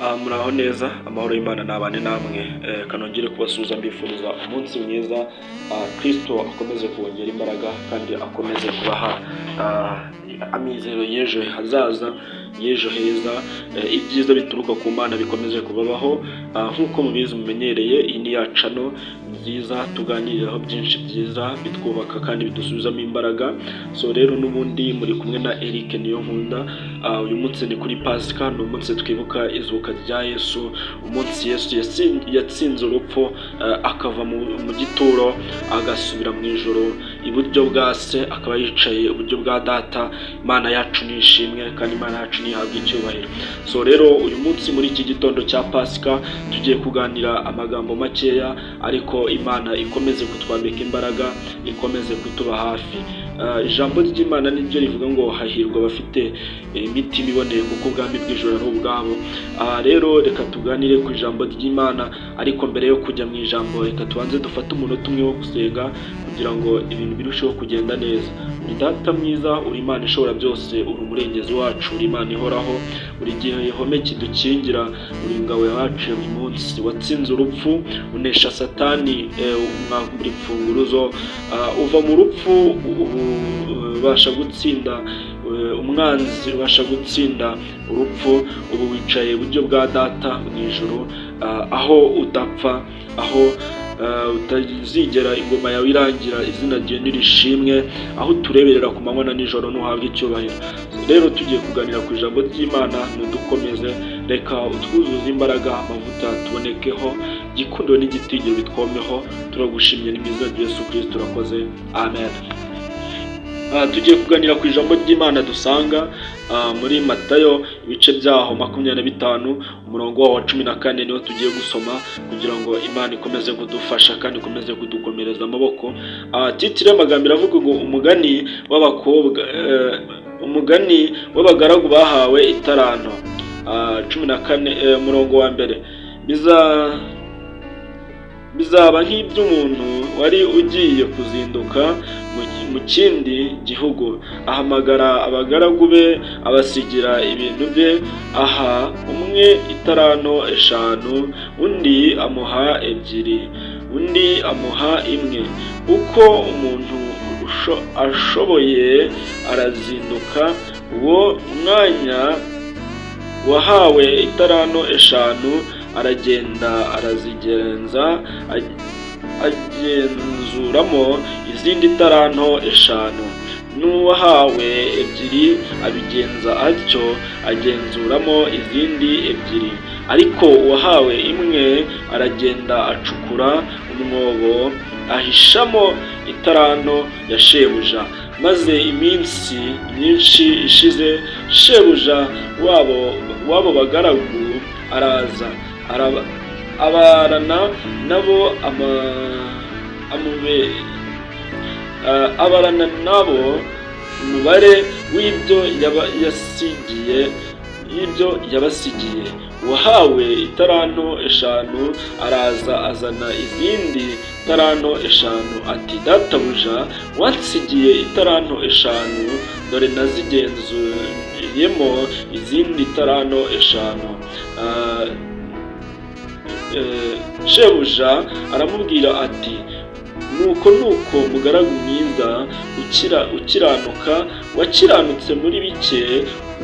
Muraho neza, amahoro y'Imana nabane namwe. Kanongere kubasuhuza mbifuriza umunsi mwiza. Kristo akomeze kubongera imbaraga kandi akomeze kubaha amizero y'ejo hazaza, y'ejo heza. Ibyiza bituruka ku Mana bikomeze kubabaho. Nk'uko mubizi, mumenyereye, iyi ni ya channel nziza tuganiriraho byinshi byiza bitwubaka kandi bidusubizamo imbaraga. So rero n'ubundi muri kumwe na Eric Niyonkunda. Uyu munsi ni kuri Pasika, ni umunsi twibuka izuka rya Yesu, umunsi Yesu yatsinze urupfu, akava mu gituro agasubira mu ijuru iburyo bwa Se, akaba yicaye iburyo bwa Data. Imana yacu ni ishimwe kandi Imana yacu ntihabwe icyubahiro. So rero uyu munsi, muri iki gitondo cya Pasika, tugiye kuganira amagambo makeya, ariko Imana ikomeze kutwambika imbaraga, ikomeze kutuba hafi. Ijambo ry'Imana niryo rivuga ngo hahirwa abafite imitima iboneye, kuko ubwami bw'ijuru ari ubwabo. Rero reka tuganire ku ijambo ry'Imana, ariko mbere yo kujya mu ijambo reka tubanze dufate umunota umwe wo gusenga kugira ngo ibintu birusheho kugenda neza. Uri Data mwiza, uri Imana ishobora byose, uri umurengezi wacu, uri Imana ihoraho, uri igihome kidukingira, uri ingabo yacu ya buri munsi. Watsinze urupfu, unesha Satani, umwambura imfunguruzo, uva mu rupfu, ubasha gutsinda umwanzi, ubasha gutsinda urupfu. Ubu wicaye iburyo bwa Data mu ijuru, aho udapfa, aho utazigera ingoma yawe irangira. Izina ryawe nirishimwe, aho utureberera ku manywa na nijoro, ntuhabwe icyubahiro. Rero tugiye kuganira ku ijambo ry'Imana, ntudukomeze, reka utwuzuze imbaraga, amavuta tubonekeho, igikundiro n'igitinyiro bitwomeho. Turagushimye, ni mu izina rya Yesu Kristo turakoze, amen. Tugiye kuganira ku ijambo ry'Imana dusanga muri Matayo, ibice byaho 25, umurongo waho wa 14, niwo tugiye gusoma kugira ngo Imana ikomeze kudufasha kandi ikomeze kudukomereza amaboko. Titre y'amagambo iravuga ngo umugani w'abakobwa, umugani w'abagaragu bahawe itaranto. 14, umurongo wa mbere: Bizaba nk'iby'umuntu wari ugiye kuzinduka mu kindi gihugu, ahamagara abagaragu be, abasigira ibintu bye. Aha umwe itaranto 5, undi amuha 2, undi amuha 1, uko umuntu ashoboye, arazinduka. Uwo mwanya wahawe itaranto 5 aragenda arazigenza, agenzuramo izindi taranto 5. N'uwahawe 2 abigenza atyo, agenzuramo izindi 2. Ariko uwahawe 1 aragenda acukura umwobo, ahishamo itaranto ya shebuja. Maze iminsi myinshi ishize, shebuja wabo w'abo bagaragu araza, abarana nabo abarana nabo umubare w'ibyo yasigiye, y'ibyo yabasigiye. Uwahawe itaranto 5 araza, azana izindi taranto 5, ati: "Databuja, wansigiye itaranto 5, dore nazigenzuyemo izindi taranto 5." Shebuja aramubwira ati: "Nuko nuko, mugaragu mwiza ukiranuka, wakiranutse muri bike,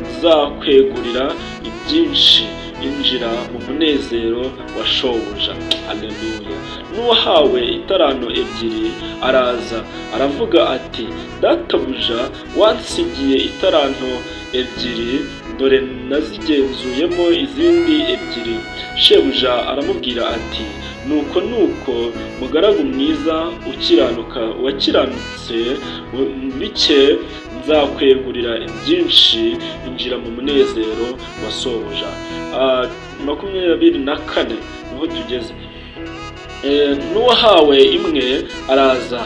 nzakwegurira ibyinshi, injira mu munezero wa shobuja." Aleluya! N'uwahawe itaranto 2 araza, aravuga ati: "Databuja, wansigiye itaranto 2, dore nazigenzuyemo izindi 2." Shebuja aramubwira ati: "Nuko nuko, mugaragu mwiza ukiranuka, wakiranutse mu bike, nzakwegurira byinshi, injira mu munezero wa sobuja." 24 niho tugeze. N'uwahawe 1 araza,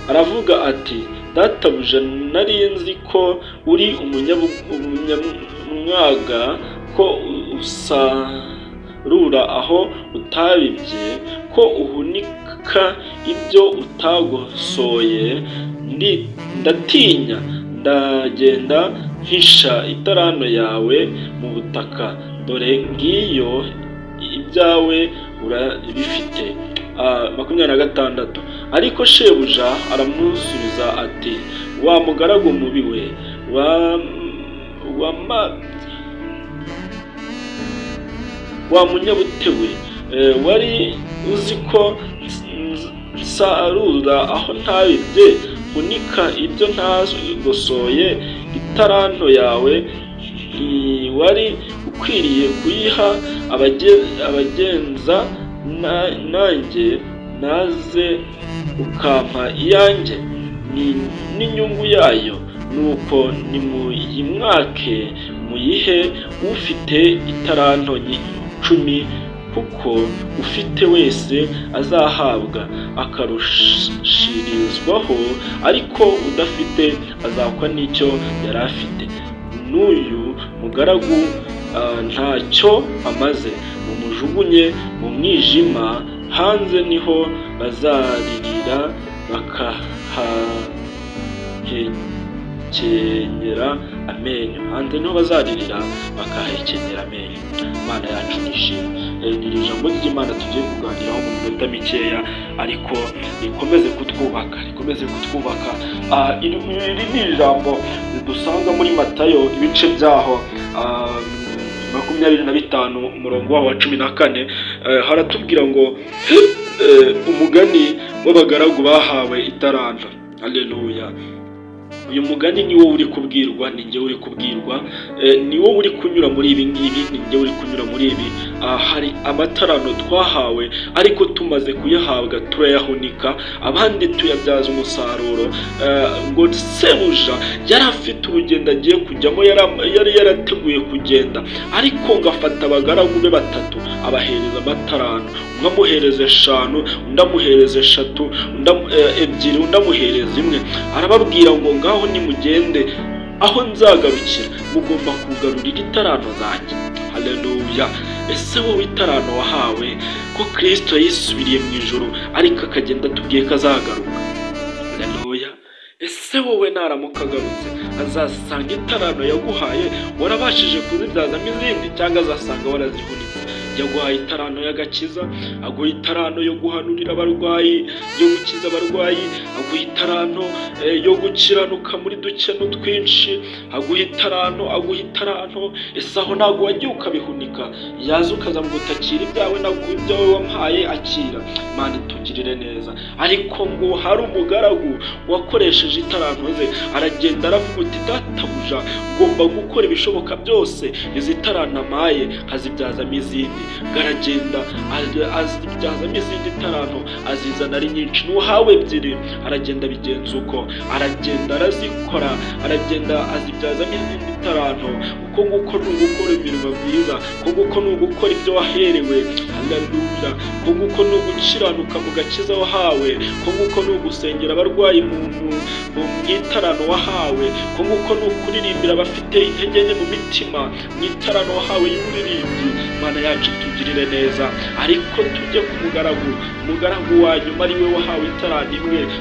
aravuga ati: "Databuja, nari nzi ko uri umunyamwaga, ko usarura aho utabibye, ko uhunika ibyo utagosoye, ndatinya, Ndagenda mpisha italanto yawe mu butaka, dore ngiyo, ibyawe urabifite. 26. Ariko shebuja aramusubiza ati: "Wa mugaragu mubi we, wa munyabute we, wari uzi ko nsarura aho ntabibye, nkunika ibyo ntagosoye. Italanto yawe ntiwari ukwiriye kuyiha abagenza nanjye naze ukampa iyanjye n'inyungu yayo. Nuko nimuyimwake, muyihe ufite italanto 10, kuko ufite wese azahabwa akarushirizwaho, ariko udafite azakwa n'icyo yari afite. N'uyu mugaragu ntacyo amaze, mumujugunye mu mwijima hanze, niho bazaririra bakahahekenyera amenyo." Hanze niho bazaririra bakahahekenyera amenyo. Imana yacu nishimwe. Ni iri jambo ry'Imana tugiye kuganiraho mu minota mikeya, ariko rikomeze kutwubaka, rikomeze kutwubaka. Iri ni ijambo dusanga muri Matayo, ibice byaho 25, umurongo waho wa 14. Haratubwira ngo umugani w'abagaragu bahawe italanto. Haleluya! Uyu mugani ni wowe uri kubwirwa, ni njye uri kubwirwa, ni wowe uri kunyura muri ibi ngibi, ni njye uri kunyura muri ibi. Hari amatalanto twahawe, ariko tumaze kuyahabwa turayahunika, abandi tuyabyaza umusaruro. Ngo sebuja yari afite urugendo agiye kujyamo, yari yarateguye kugenda, ariko ngo afata abagaragu be batatu, abahereza amatalanto. Umwe amuhereza 5, undi amuhereza 3, undi 2, undi amuhereza 1. Arababwira ngo: "Ngaho nimugende, aho nzagarukira mugomba kugarurira italanto zanjye." Haleluya! Ese wowe italanto wahawe, ko Kirisito yisubiriye mu ijuru, ariko akagenda atubwiye ko azagaruka? Haleluya! Ese wowe naramuka agarutse, azasanga italanto yaguhaye warabashije kuzibyazamo izindi, cyangwa azasanga warazihunitse? Yaguhaye italanto y'agakiza, aguha italanto yo guhanurira abarwayi, yo gukiza abarwayi, aguha italanto yo gukiranuka muri duke n'utwinshi, aguha italanto, aguha italanto. Ese aho ntabwo wagiye ukabihunika? Yaza ukaza mu gutakira ibyawe, ntabwo ibyawe wampaye, akira. Imana itugirire neza. Ariko ngo hari umugaragu wakoresheje italanto ze, aragenda aravuga uti: "Databuja, ngomba gukora ibishoboka byose izi talanto amaye nkazibyazamo izindi." Ngo aragenda azibyazamo izindi talanto, azizana ari nyinshi. N'uhawe 2 aragenda abigenza uko, aragenda arazikora, aragenda azibyazamo izindi talanto. Uko nguko ni ugukora imirimo myiza, uko nguko ni ugukora ibyo waherewe. Haleluya! Uko nguko ni ugukiranuka mu gakiza wahawe, uko nguko ni ugusengera abarwayi mu italanto wahawe, uko nguko ni ukuririmbira abafite intege nke mu mitima mu italanto wahawe y'uburirimbyi. Imana yacu tugirire neza. Ariko tujye ku mugaragu, umugaragu wa nyuma, ari we wahawe italanto 1.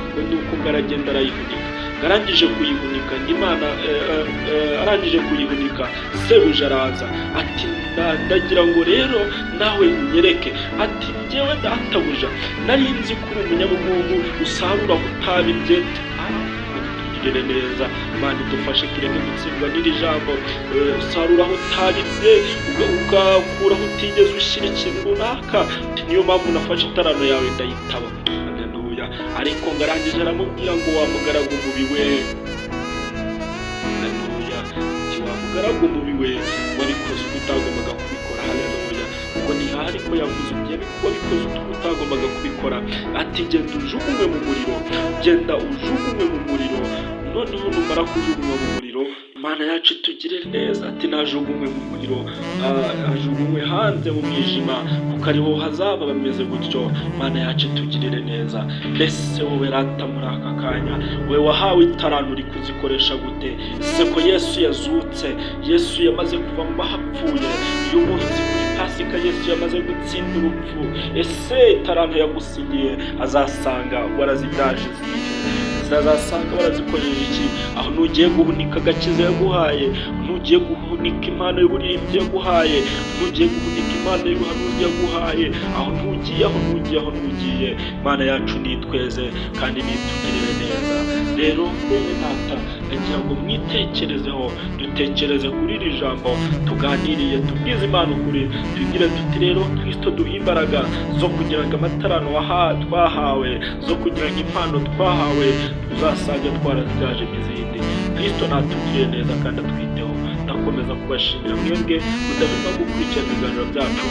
Ngo ni uko ngo aragenda arayihunika. Arangije kuyihunika, Imana arangije kuyihunika, sebuja araza ati: "Ndagira ngo rero nawe unyereke." Ati: "Njyewe databuja, nari nzi ko uri umunyabugugu, usarura aho utabibye." Tugirire neza, Imana idufashe tureke gutsindwa n'iri jambo. Usarura aho utabibye, ugakura aho utigeze ushyira ikintu runaka. Niyo mpamvu nafashe italanto yawe ndayitaba. Haleluya! Ariko ngo arangije aramubwira ngo: "Wa mugaragu mubi we." Haleluya! Ati: "Wa mugaragu mubi we, wabikoze uko utagombaga kubikora." Haleluya! Ubwo ntihaha, ariko yavuze uti: "Wabikoze uko utagombaga kubikora." Ati: "Genda ujugunywe mu muriro, genda ujugunywe mu muriro." Noneho numara kujugunywa mu muriro, Imana yacu itugirire neza, ati najugunywe mu muriro, ajugunywe hanze mu mwijima, kuko ariho hazaba bameze gutyo. Imana yacu itugirire neza. Mbese wowe rata, muri aka kanya, we wahawe italanto, uri kuzikoresha gute? Ese ko Yesu yazutse, Yesu yamaze kuva mu bahapfuye, uyu munsi kuri Pasika Yesu yamaze gutsinda urupfu, ese italanto yagusigiye azasanga warazibyaje izihe? Azasanga warazikojeje iki? Aho ntugiye guhunika agakiza yaguhaye, ntugiye guhunika impano y'uburirimbyi yaguhaye, ntugiye guhunika impano y'ubuhanuzi yaguhaye. Aho ntugiye, aho ntugiye, aho ntugiye. Imana yacu nitweze kandi nitugirire neza. Rero bene data, ndagira ngo mwitekerezeho, dutekereze kuri iri jambo tuganiriye, tubwize Imana ukuri, tubwire tuti: "Rero Kristo, duhe imbaraga zo kugira ngo amatarano twahawe, zo kugira ngo impano twahawe tuzasange twarazibyaje izindi." Kristo natugirire neza kandi atwiteho. Ndakomeza kubashimira mwebwe mudahwema gukurikirana ibiganiro byacu.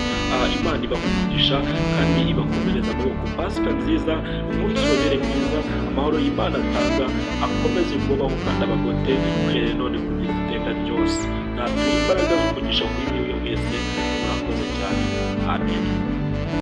Imana ibaha umugisha kandi ibakomereza amaboko. Pasika nziza, umunsi ubabere mwiza. Amahoro y'Imana atanga akomeze kubaho kandi abagote uhereye none kugeza iteka ryose. Natuye imbaraga z'umugisha kuri mwebwe mwese. Murakoze cyane. Amen.